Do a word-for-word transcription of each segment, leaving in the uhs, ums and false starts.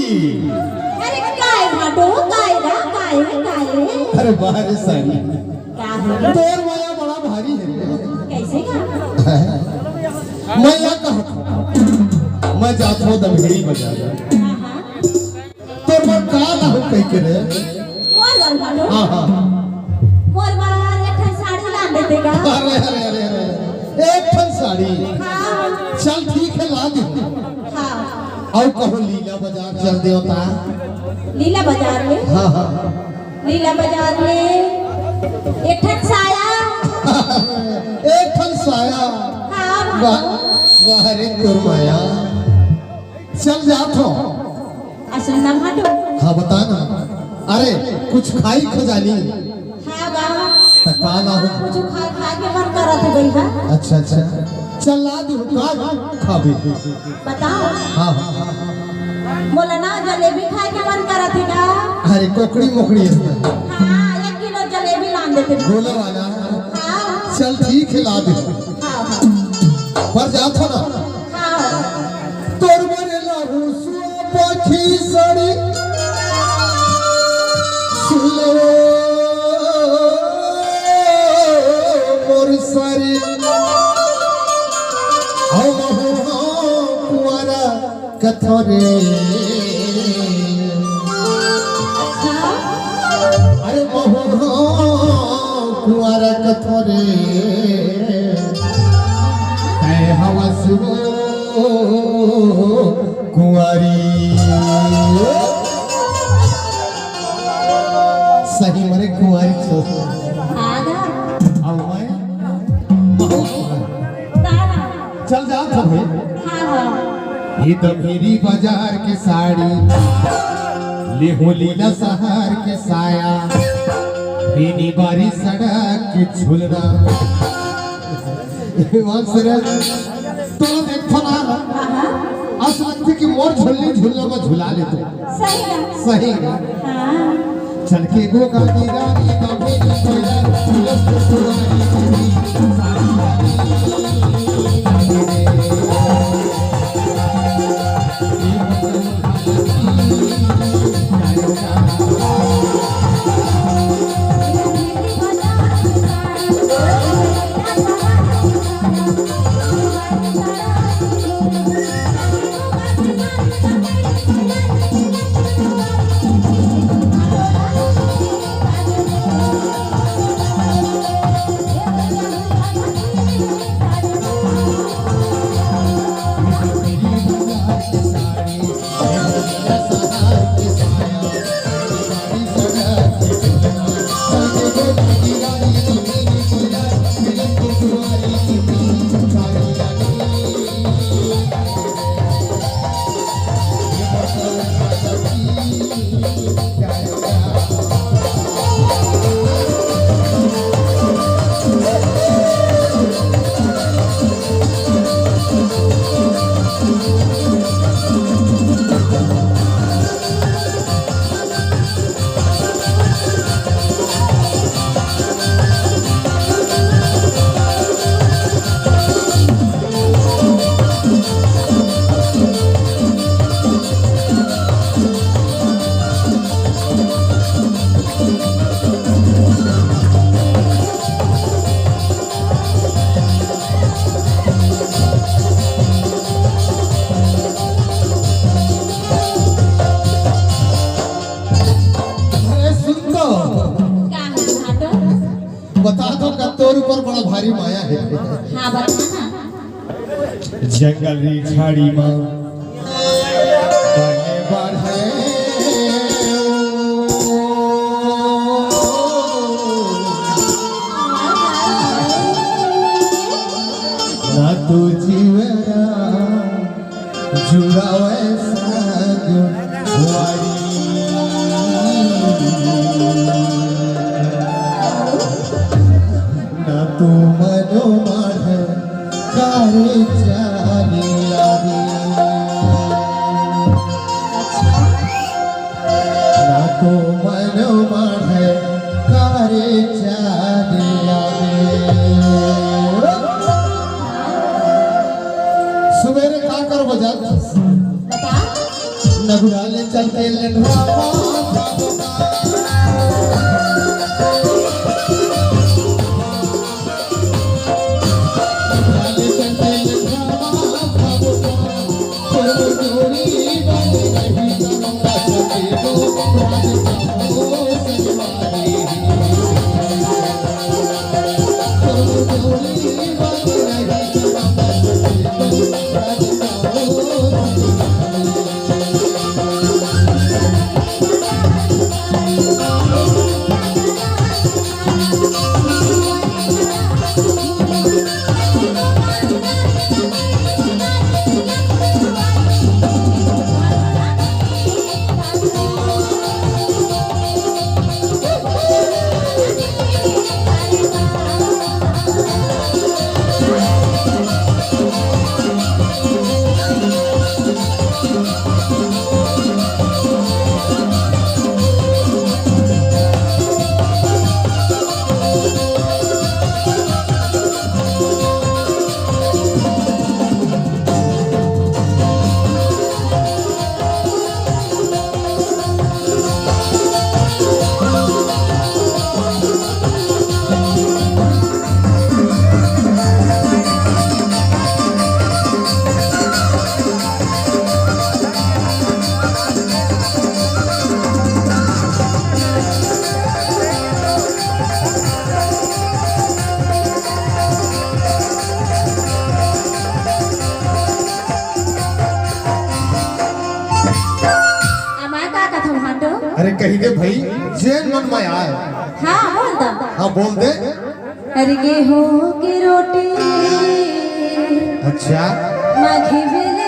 अरे काय भाटो, काय गा, काय है, काय है? अरे बाहर साड़ी। का है? तोर माया बड़ा भारी है। कैसे का? मैं या कहत हूँ, मैं जात हूँ दमहेड़ी बाजार। हाँ, हाँ। तोर बर का लाहू कह के रे? मोर बर भाटो? हाँ, हाँ। मोर बर एक ठन साड़ी ला देते का? अरे, अरे, अरे, अरे। एक ठन साड़ी? हाँ। चल ठीक है, ला दे। हाँ। अउ कहूँ लीला बाजार चल देवता। लीला बाजार में? हाँ, हाँ। लीला बाजार में एक ठन साया। एक ठन साया। हाँ, वाह, भाटो। वाह रे तोर माया। चल जात हो। असन ना भाटो। हाँ, बता ना। अरे, कुछ खाई खजानी। हाँ बा। त का लाहू? कुछ खा, खा के मन करत है भैया। अच्छा, अच्छा। चल ला दू, का खाबे? बताओ। हाँ, हाँ। मोला ना जलेबी खाए के मन करत है ना। अरे, कोकड़ी मोकड़ी है ना। हाँ, एक किलो जलेबी लान देते। गोला वाला। हाँ। चल ठीक है, ला दे। हाँ, हाँ। पर जात हो ना। हाँ। तोर बरे लाहू सुआ पाखी साड़ी। सुन लो मोर सारी। हम हो कुंवारा कथोरे। अच्छा। अरे महू हो कुंवारा कथोरे। तै हवस वो कुंवारी। सही मरे कुंवारी छो। हाँ ना। अब मैं बहुत तारा। चल जात हो भाई। हाँ, हाँ। ये दमहेड़ी बाजार के साड़ी, लेहू लीला शहर के साया, बिनी बारी सड़क के झुलना। वंश रे, तो देखो ना, हाँ, हाँ। अस लगथे कि मोर झुलनी झुलना में झुला लेते। सही है। सही है। हाँ। चल के गो गांधी रानी दमहेड़ी कोयला, तुलस कुमारी की साड़ी। अरे सुन तो। का है भाटो? बता दो का तोर ऊपर बड़ा भारी माया है। हाँ, बता ना। जंगल री झाड़ी मा बने बाढ़े। ना तो जीवरा जुड़ावे संग वारी। ना तो मनो माढ़ करे चाली आवे। ना तो मनो माढ़ करे चाली आवे। सुबेरे का करबो जात? बता। रघुराज चलते लेंढवा। अमाय का कथव भांटो? अरे कही दे भाई, जेन मन में आय। हाँ, बोल दा। हाँ, बोल दे। अरे गेहूं की रोटी। अच्छा। माघी बेले ले।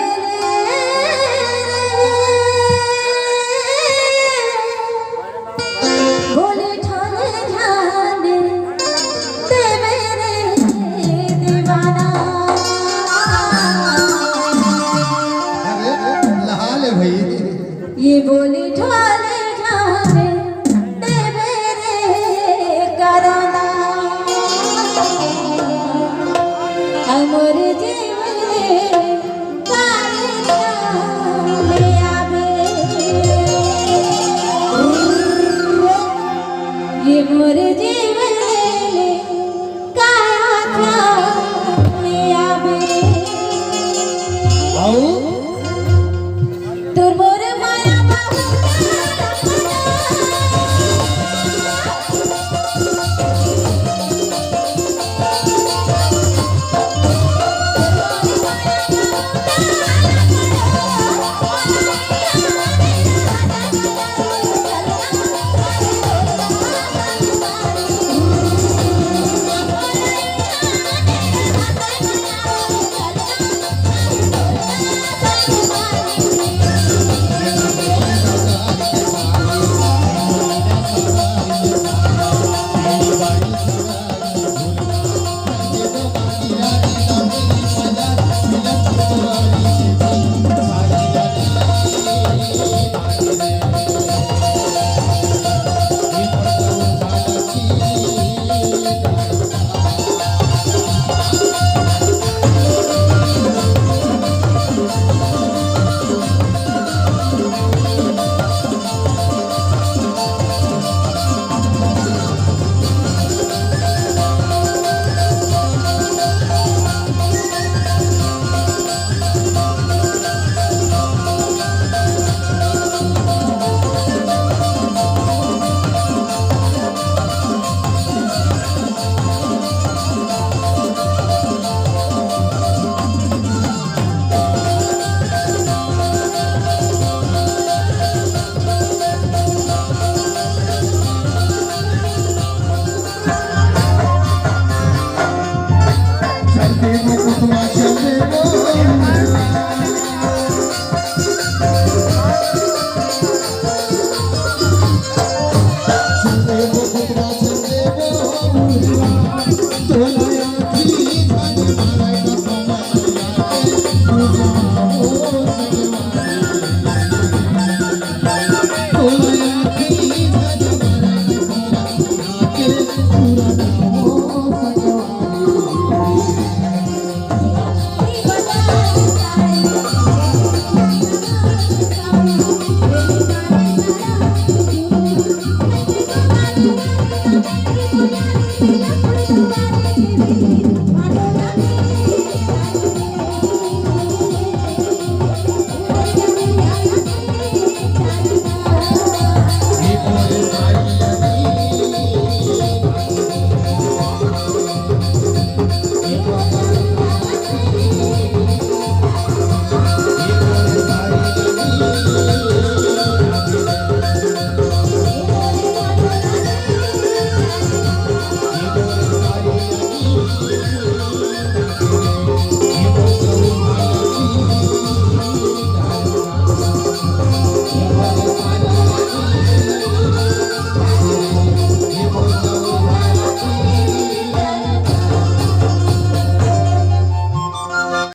बोले ठाने ठाने ते मेरे दीवाना। अरे, लहा ले भाई। ये बोले ठाने ठाने